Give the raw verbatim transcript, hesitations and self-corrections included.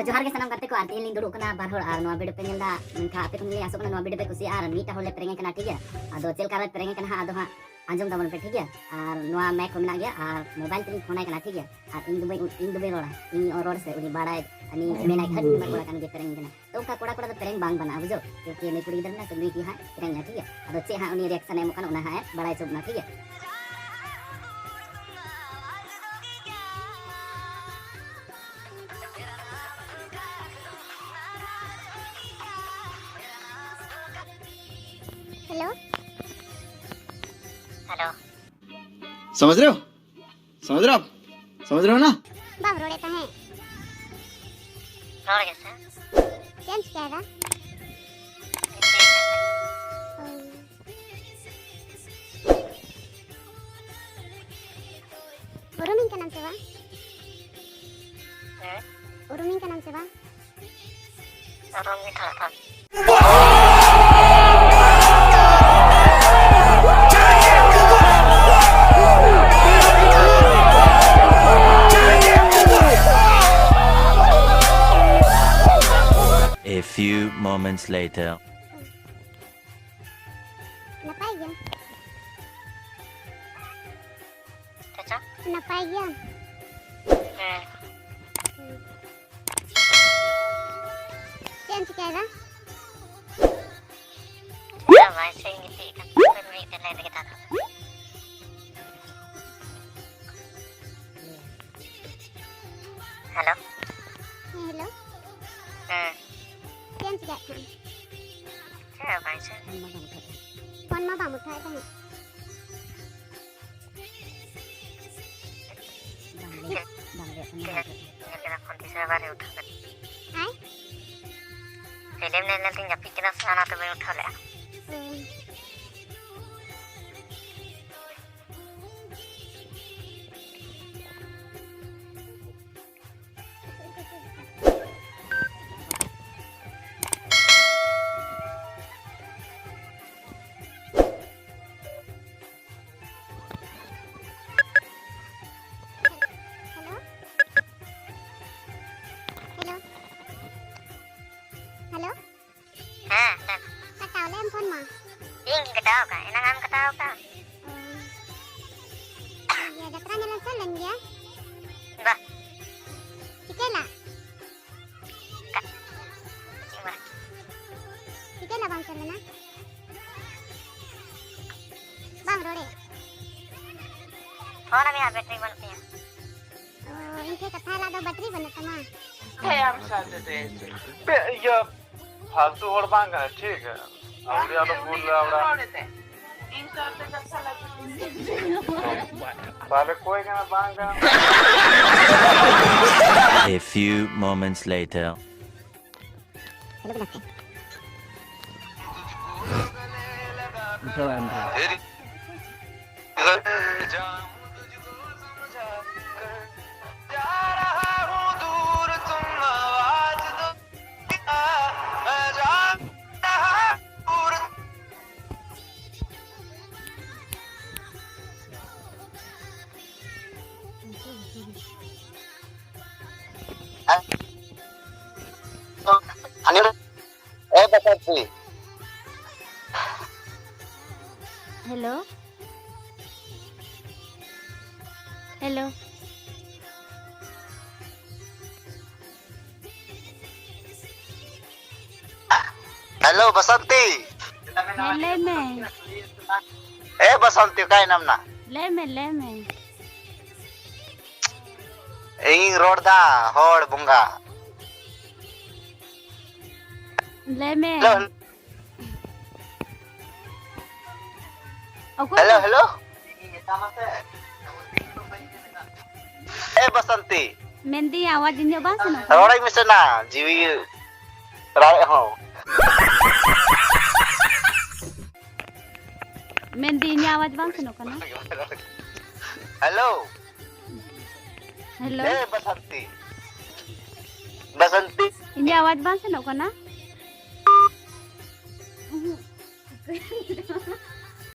ᱡᱚᱦᱟᱨ ᱜᱮ ᱥᱟᱱᱟᱢ ᱜᱟᱛᱮ ᱠᱚ, ᱟᱨ ᱛᱮᱦᱮᱧ ᱞᱤᱧ ᱫᱩᱲᱩᱵ ᱠᱟᱱᱟ ᱵᱟᱨ ᱦᱚᱲ, ᱟᱨ ᱱᱚᱣᱟ video ᱯᱮ ᱧᱮᱞ ᱮᱫᱟ, ᱢᱮᱱᱠᱷᱟᱱ ᱟᱯᱮ ᱠᱷᱚᱱ ᱞᱤᱧ ᱟᱥᱚᱜ ᱠᱟᱱᱟ ᱱᱚᱣᱟ video ᱯᱮ ᱠᱩᱥᱤᱭᱟᱜᱼᱟ, ᱟᱨ ᱢᱤᱫᱴᱟᱝ ᱦᱚᱲ ᱞᱮ prank ᱮ ᱠᱟᱱᱟ, ᱴᱷᱤᱠ ᱜᱮᱭᱟ? ᱟᱫᱚ ᱪᱮᱫ ᱞᱮᱠᱟ ᱞᱮ prank ᱮ ᱠᱟᱱᱟ ᱦᱟᱸᱜ, ᱟᱫᱚ ᱦᱟᱸᱜ ᱟᱸᱡᱚᱢ ᱛᱟᱵᱚᱱ ᱯᱮ, ᱴᱷᱤᱠ ᱜᱮᱭᱟ? ᱟᱨ ᱱᱚᱣᱟ mic ᱦᱚᱸ ᱢᱮᱱᱟᱜ ᱜᱮᱭᱟ, ᱟᱨ mobile ᱛᱮᱞᱤᱧ ᱯᱷᱳᱱ ᱟᱭ ᱠᱟᱱᱟ, ᱴᱷᱤᱠ ᱜᱮᱭᱟ? ᱟᱨ ᱤᱧ ᱫᱚ ᱵᱟᱹᱧ, ᱤᱧ ᱫᱚ ᱵᱟᱹᱧ ᱨᱚᱲᱟ, ᱤᱧ ᱨᱚᱲ ᱥᱮ ᱩᱱᱤ ᱵᱟᱲᱟᱭ, ᱩᱱᱤ ᱢᱮᱱᱟᱭ ᱠᱷᱟᱡ ᱱᱚᱝᱠᱟ ᱠᱚᱲᱟ ᱠᱟᱱ ᱜᱮ, prank ᱮ ᱠᱟᱱᱟ᱾ ᱛᱚ ᱚᱱᱠᱟ ᱠᱚᱲᱟ ᱠᱚᱲᱟ ᱫᱚ prank ᱵᱟᱝ ᱵᱟᱱᱟᱜᱼᱟ, ᱵᱩᱡᱷᱟᱹᱣ? ᱠᱤᱭᱩᱠᱤ ᱱᱩᱭ ᱠᱩᱲᱤ ᱜᱤᱫᱽᱨᱟᱹ ᱢᱮᱱᱟᱭ, ᱛᱚ ᱱᱩᱭ ᱜᱮ ᱦᱟᱸᱜ prank ᱮ, ᱴᱷᱤᱠ ᱜᱮᱭᱟ? ᱟᱫᱚ ᱪᱮᱫ ᱦᱟᱸᱜ ᱩᱱᱤ reaction ᱮ ᱮᱢᱚᱜ ᱠᱟᱱᱟ, ᱚᱱᱟ ᱦᱟᱸᱜ ᱮ ᱵᱟᱲᱟᱭ ᱦᱚᱪᱚ ᱵᱚᱱᱟ, ᱴᱷᱤᱠ ᱜᱮᱭᱟ? Hello. Hello. समझ रहे हो? समझ रहे हो आप? समझ रहे हो ना? ᱵᱟᱢ ᱨᱚᱲᱮᱫ ᱛᱟᱦᱮᱸᱫ᱾ ᱨᱚᱲ ᱜᱮᱥᱮ᱾ ᱪᱮᱫ ᱮᱢ ᱪᱤᱠᱟᱹᱭᱮᱫᱟ? ᱚ᱾ ᱩᱨᱩᱢᱤᱧ ᱠᱟᱱᱟᱢ ᱥᱮ ᱵᱟᱝ? ᱦᱮᱸ? ᱩᱨᱩᱢᱤᱧ ᱠᱟᱱᱟᱢ ᱥᱮ ᱵᱟᱝ? ᱟᱨᱚ ᱢᱤᱫ ᱫᱷᱟᱣ ᱛᱟᱢ᱾ A few moments later. ᱱᱟᱯᱟᱭ ᱜᱮᱭᱟᱢ? ᱪᱟᱪᱟ? ᱱᱟᱯᱟᱭ ᱜᱮᱭᱟᱢ? ᱦᱮᱸ᱾ ᱦᱩᱸ᱾ ᱪᱮᱫ ᱮᱢ ᱪᱤᱠᱟᱹᱭᱮᱫᱟ? ᱪᱮᱫ ᱦᱚᱸ ᱵᱟᱝ, ᱥᱮᱧ ᱜᱤᱛᱤᱡ ᱟᱠᱟᱱ ᱛᱟᱦᱮᱸ, ᱢᱤᱫ ᱛᱮ ᱞᱟᱹᱭ ᱞᱟᱹᱜᱤᱫ ᱛᱟᱦᱮᱸ᱾ ᱦᱮᱞᱳ᱾ ᱦᱮᱸ, ᱦᱮᱞᱳ᱾ ᱦᱮᱸ᱾ ᱪᱮᱫ ᱮᱢ ᱪᱤᱠᱟᱹᱭᱮᱫ ᱛᱟᱦᱮᱸᱫ? ᱪᱮᱫ ᱦᱚᱸ ᱵᱟᱝ, ᱪᱮᱫ ᱦᱚᱸ ᱵᱟᱝ᱾ ᱯᱷᱳᱱ ᱢᱟ ᱵᱟᱢ ᱩᱴᱷᱟᱹᱣᱮᱫ ᱛᱟᱦᱮᱸᱫ᱾ ᱵᱟᱝ ᱞᱟᱹᱭ, ᱵᱟᱝ ᱞᱟᱹᱭ, ᱵᱟᱝ ᱞᱟᱹᱭ᱾ ᱧᱮᱞ ᱠᱮᱫᱟ ᱯᱷᱳᱱ ᱛᱤᱥ ᱦᱚᱸ ᱵᱟᱭ ᱩᱴᱷᱟᱹᱣ ᱠᱟᱫᱟ᱾ ᱟᱭ? ᱯᱷᱤᱞᱢ ᱧᱮᱞ ᱧᱮᱞ ᱛᱤᱧ ᱡᱟᱹᱯᱤᱫ ᱠᱮᱫᱟ ᱥᱮ, ᱚᱱᱟᱛᱮ ᱵᱟᱹᱧ ᱩᱴᱷᱟᱹᱣ ᱞᱮᱫᱼᱟ᱾ ᱦᱩᱸ᱾ Hello? Hello? ᱠᱟᱜᱼᱟ, ᱮᱱᱟᱝ ᱟᱢ ᱠᱟᱴᱟᱣ ᱠᱟᱜᱼᱟ᱾ ᱚ᱾ ᱴᱷᱤᱠ ᱜᱮᱭᱟ, ᱡᱟᱛᱨᱟ ᱧᱮᱞᱮᱢ ᱥᱮᱱ ᱞᱮᱱ ᱜᱮᱭᱟ? ᱵᱟ᱾ ᱪᱤᱠᱟᱹᱭᱮᱱᱟ? ᱪᱮᱫ ᱦᱚᱸ ᱵᱟᱝ᱾ ᱪᱤᱠᱟᱹᱭᱮᱱᱟ ᱵᱟᱢ ᱥᱮᱱ ᱞᱮᱱᱟ? ᱵᱟᱢ ᱨᱚᱲᱮᱫ? ᱯᱷᱳᱱ ᱟᱢ ᱦᱟᱸᱜ, ᱵᱮᱴᱨᱤ ᱵᱟᱹᱱᱩᱜ ᱛᱤᱧᱟ᱾ ᱚ, ᱤᱧ ᱴᱷᱮᱱ ᱠᱟᱛᱷᱟ ᱞᱟᱜ ᱫᱚ ᱵᱮᱴᱨᱤ ᱵᱟᱹᱱᱩᱜ ᱛᱟᱢᱟ? ᱦᱮᱸ, ᱟᱢ ᱥᱟᱶᱛᱮ ᱫᱮ᱾ ᱯᱮ, ᱤᱭᱟᱹ, ᱯᱷᱟᱞᱛᱩ ᱦᱚᱲ ᱵᱟᱝ ᱠᱟᱱᱟ, ᱴᱷᱤᱠ ᱜᱮᱭᱟ᱾ ᱟᱹᱣᱲᱤᱭᱟᱹ ᱫᱚ ᱵᱷᱩᱞ ᱞᱮ ᱟᱣᱲᱟ᱾ ᱤᱧ ᱥᱟᱶᱛᱮ ᱠᱟᱛᱷᱟ ᱞᱟᱹᱜᱤᱫ᱾ ᱛᱟᱦᱞᱮ ᱠᱚᱭ ᱠᱟᱱᱟ, ᱵᱟᱝ ᱠᱟᱱᱟ᱾ A few moments later. Hello. Hello, Basanti. ᱦᱮᱸ, ᱞᱟᱹᱭ ᱢᱮ᱾ ᱮ ᱵᱟᱥᱚᱱᱛᱤ, ᱚᱠᱟᱭᱮᱱᱟᱢ ᱱᱟ? ᱞᱟᱹᱭ ᱢᱮ, ᱞᱟᱹᱭ ᱢᱮ᱾ ᱤᱧᱤᱧ ᱨᱚᱲ ᱫᱟ, ᱦᱚᱲ ᱵᱚᱸᱜᱟ᱾ ᱞᱟᱹᱭ ᱢᱮ᱾ ᱦᱮᱞᱳ᱾ ᱚᱠᱚᱭ ᱦᱮᱞᱳ, ᱠᱟᱱ-, ᱦᱮᱞᱳ᱾ ᱮ ᱵᱟᱥᱚᱱᱛᱤ᱾ ᱢᱮᱱᱫᱤᱧ ᱟᱣᱟᱡᱽ ᱤᱧᱟᱹᱜ ᱵᱟᱝ ᱥᱮᱱᱚᱜ ᱠᱟᱱᱟ? ᱨᱚᱲᱟᱹᱧ ᱢᱮᱥᱮ ᱱᱟ, ᱡᱤᱣᱤ ᱨᱟᱲᱮᱫ ᱦᱚᱸ᱾ ᱢᱮᱱᱫᱤᱧ ᱤᱧᱟᱹᱜ ᱟᱣᱟᱡᱽ ᱵᱟᱝ ᱥᱮᱱᱚᱜ ᱠᱟᱱᱟ? ᱦᱮᱞᱳ᱾ ᱦᱮᱞᱳ᱾ ᱮ ᱵᱟᱥᱚᱱᱛᱤ᱾ ᱵᱟᱥᱚᱱᱛᱤ᱾ ᱤᱧᱟᱹᱜ ᱟᱣᱟᱡᱽ ᱵᱟᱝ ᱥᱮᱱᱚᱜ ᱠᱟᱱᱟ? ᱩᱦᱩᱸ᱾